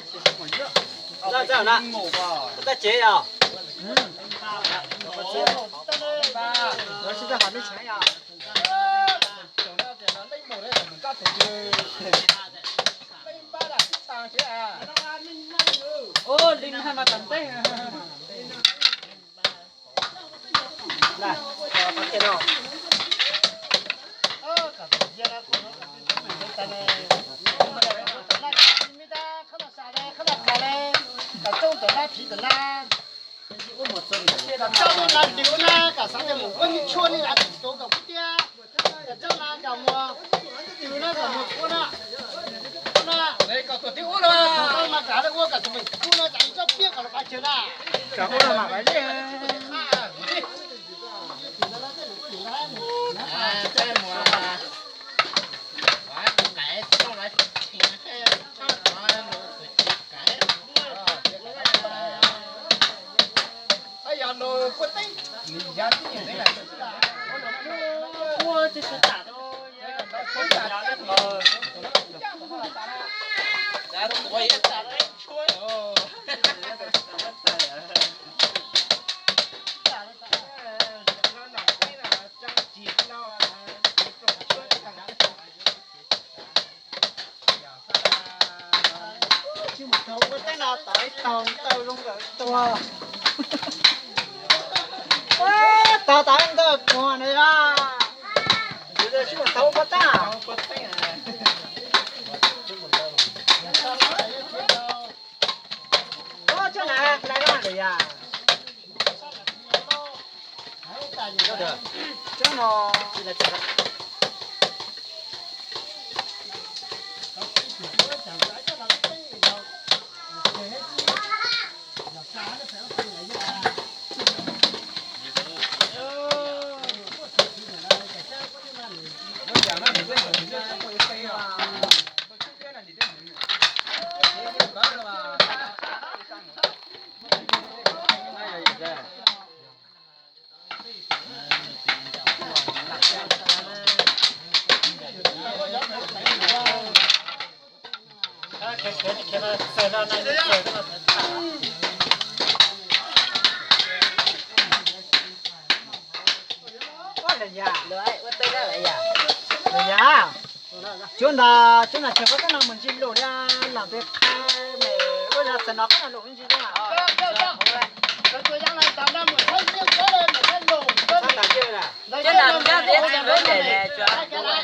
Ntxawg na, tab cev yog. Lawv sib tag hom nej tsev yog. Ua li no mas tam ntej. Kom txob na nti ua na kom xav tias mus ua nyuj tshuaj ne, tsis tau kom kub tiab. Kom txob na kom mus tw na kom mus ua na. Ua na. Kom txob na kom ua kom txob mus kub na, txav ib tsob piab kom los pab chaw na. Kom ua los mam pab chaw. Tsis mus thov ua teb no tov ib tog ntawd zoo nkauj tuag. Tov tov ib ntawd kuag na yog. Tsis mus thov ua teb. Tsob na hlais loj lawm yom. Tsob no. Yam, cuab ntag, cuab ntag, tseg koj koj no mus ntsis lus li, lam peb qha me, ua yog txawm no koj no lus ntsis li. Cuab ntag, cuab ntag, tsis npab tes ne, cuab.